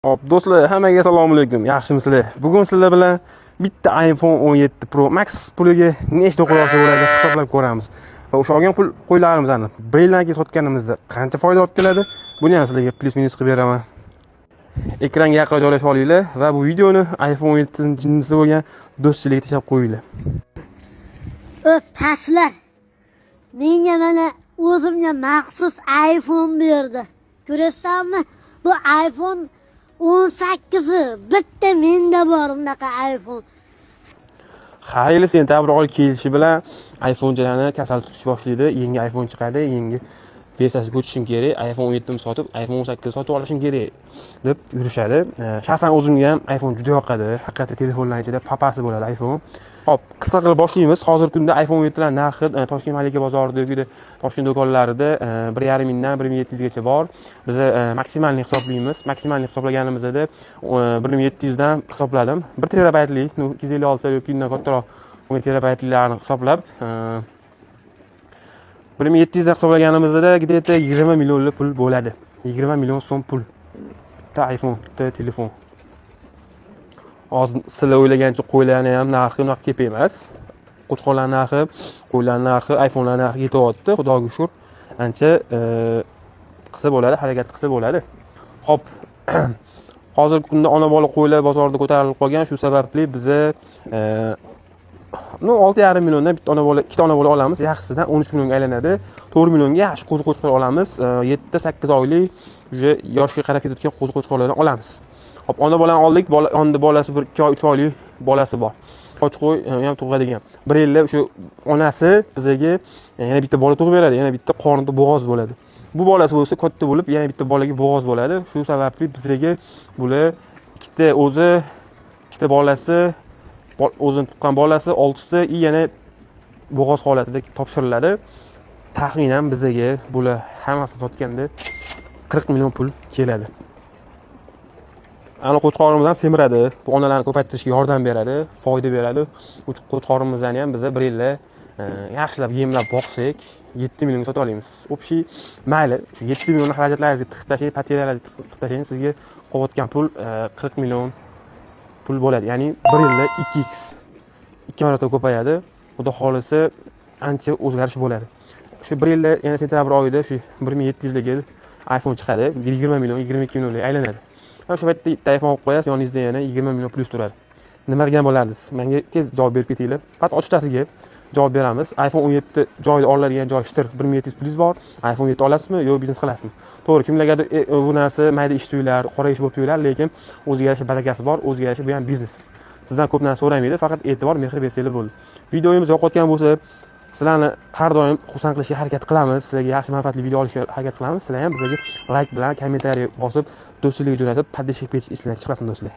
Hop, do'stlar, hammaga assalomu alaykum. Yaxshimisizlar? Bugun sizlar bilan bitta iPhone 17 Pro Max puliga nechta qo'y olsa bo'ladi, hisoblab ko'ramiz. Va o'sha olgan pul qo'ylarimizni bir yildan keyin sotganimizda qancha foyda olib keladi? Buni ham sizlarga плюс-минус qilib beraman. Ekranga yaqinroq joylashib olinglar va bu videoni iPhone 17 jinnisi bo'lgan do'stchilikka tashlab qo'yinglar. Pastlar. Menga mana o'zimga maxsus iPhone berdi. Ko'rasanmi? Bu iPhone 18, bitta menda bor bunaqa iPhone. Har yili sentabr oyi kelishi bilan iPhonechalarni kasal tutish boshlaydi. Yangi iPhone chiqadi, yangi versiyasiga o'tishim kerak, iPhone 17 ni sotib, iPhone 18 sotib olishim kerak deb yurishadi. Shaxsan o'zimga ham iPhone juda yoqadi. Haqiqatda telefonlar ichida papasi bo'ladi iPhone. Hop, qisqa qilib boshlaymiz. Hozirgi kunda iPhone 17 lar narxi Toshkent Malika bozorida yoki Toshkent do'konlarida 1,5 mingdan 1700 gacha bor. Biz максимальный hisoblaymiz. Максимальный hisoblaganimizda 1700 dan hisobladim. 1 terabaytli, ну, 256 yoki undan kattaroq bo'lgan terabaytlilarni hisoblab, 1700 dan hisoblaganimizda где-то 20 millionlik pul bo'ladi. 20 million so'm pul. Bitta iPhone, bitta telefon. Hozir sizlar o'ylagancha qo'ylarni ham narxi unaqa ko'p emas. Qo'chqorlar narxi, qo'ylar narxi, iPhonelar narxi ketyapti, Xudoga shukur. Ancha qilsa bo'ladi, harakat qilsa bo'ladi. Xo'p, hozirgi kunda ona bola qo'ylar bozorda ko'tarilib qolgan, shu sababli biza ну, 6,5 milliondan bitta ona bola, ikkita ona bola olamiz. Yaxshisidan 13 millionga aylanadi. 4 millionga yaxshi qo'zi qo'chqor olamiz. 7-8 oylik, уже yoshga qarab ketayotgan qo'zi qo'chqorlardan olamiz. Hop, ona bolani oldik, bola onda bolasi bir 2 oy, 3 oylik bolasi bor. Och qo'y ham tug'adigan. Bir yilda o'sha onasi bizaga yana bitta bola tug'ib beradi, yana bitta qornida bo'g'oz bo'ladi. Bu bolasi bo'lsa katta bo'lib, yana bitta bolaga bo'g'oz bo'ladi. Shu sababli bizaga bular ikkita o'zi, ikkita bolasi, o'zini tuqqan bolasi, oltita и yana bo'g'oz holatida topshiriladi. Taxminan bizaga bular hammasini sotganda 40 million pul keladi. Ana qo'chqorimiz ham semiradi, bu onalarni ko'paytirishga yordam beradi, foyda beradi. Qo'chqorimizni ham biza bir yilda yaxshilab yemlab boqsak, 7 millionga sota olamiz. Общий mayli, shu 7 million xarajatlaringizga tiqib tashlang, потеря laringizga tiqib tashlang, sizga qolayotgan pul 40 million pul bo'ladi. Ya'ni bir yilda 2x, ikki marotaba ko'payadi. Xudo xohlasa, ancha o'zgarish bo'ladi. Shu bir yilda yana sentabr oyida shu 1700 ligi iPhone chiqadi, 20 million, 22 millionga aylanadi. Ana shu paytda bitta iPhone olib qo'yasiz, yoningizda yana 20 million plyus turadi. Nima qilgan bo'lardingiz? Menga tez javob berib ketinglar. Faqat ochiqchasiga javob beramiz. iPhone 17 joyida oladigan joy shtir 1700 plyus bor. iPhone 7 olasizmi yo biznes qilasizmi? To'g'ri, kimlargadir bu narsa mayda ish tuyular, qora ish bo'lib tuyular, lekin o'ziga yarasha barakasi bor, o'ziga yarasha bu ham biznes. Sizdan ko'p narsa so'ramaydi, faqat e'tibor, mehr bersanglar bo'ldi. Videomiz yoqayotgan bo'lsa, sizlarni har doim xursand qilishga harakat qilamiz, sizlarga yaxshi, manfaatli video olishga harakat qilamiz. Sizlar ham bizga layk bilan kommentariy bosib, do'stlikka jo'natib, поддержка berish esingizdan chiqmasin, do'stlar.